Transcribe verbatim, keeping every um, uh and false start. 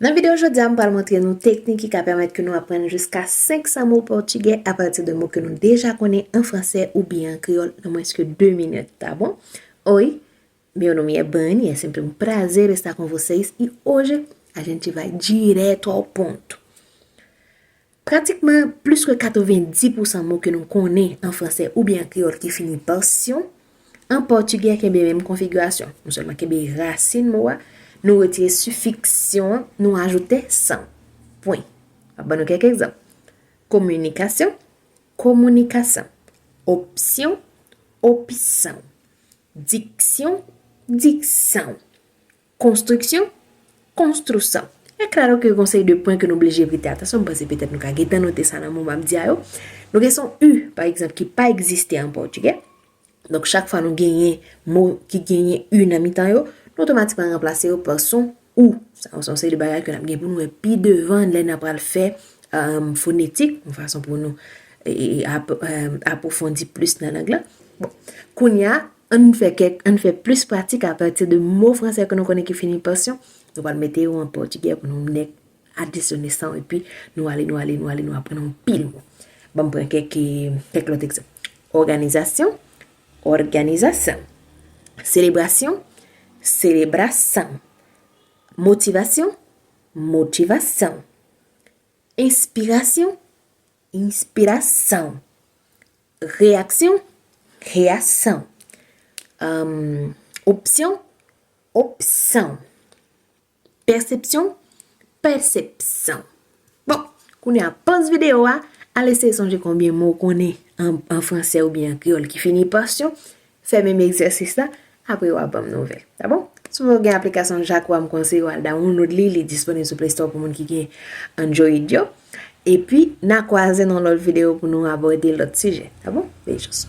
Nan videyo jodi a, m pral montre nou teknik ki ka pèmèt ke nou aprann jiska senk san mo pòtigè apati de mo ke nou deja konnen an fransè oubyen an kreyòl nan mwens ke de minit, ta bon? Oi, meu nome é Bani, é sempre um prazer estar com vocês e hoje a gente vai direto ao ponto. Pratikman plis ke katrevenndis pousan mo ke nou konnen an fransè oubyen an kreyòl ki fini pa syon, an pòtigè kenbe menm konfigirasyon. Nou sèlman kenbe rasin mo a, nou retire sifiks syon an, nou ajoute san. Pwen. M ap ban nou kèk egzanp. Kominikasyon, kominikasan. Opsyon, opsan. Diksyon, diksan. Konstriksyon, konstrisan. É klaro ke yon seri de pwen ke nou oblije prete atansyon, m panse petèt nou ka gentan note sa nan mo m ap di a yo. Nou gen son u, pa egzanp, ki pa egziste an pòtigè. Donk, chak fwa nou genyen mo ki genyen u nan mitan yo, nou otomatikman ranplase yo pa son ou. Sa se yon seri de bagay ke n ap gen pou nou wè pi devan lè n ap pral fè um, fonetik, yon fason pou nou e, e, ap, um, apwofondi plis nan lang lan. Bon, kounye a, ann fè kèk, ann fè plis pratik apati de mo fransè ke nou konnen ki fini pa syon. Nou pral mete yo an pòtigè pou nou nèk adisyone san epi nou ale, nou ale, nou ale, nou aprann yon pil mo. Ban m pran kèk, kèk lòt egzanp. Òganizasyon, òganizasan. Selebrasyon, selebrasan. Motivasyon, motivasan. Enspirasyon, enspirasan. Reyaksyon, reyasan. Um, opsyon, opsan. Pèsepsyon, pèsepsan. Bon, kounye a poz videyo a, al eseye sonje konbyen mo ou konnen an, an fransè oubyen an kreyòl ki fini pa syon, fè menm egzèsis la, apre w a ban m nouvèl. Ta bon? Si w gen aplikasyon Jako a, m konseye w al download li, li disponib sou Play Store pou moun ki gen Android yo. Epi, n a kwaze nan lòt videyo pou nou abòde lòt sijè. Ta bon? Bejous.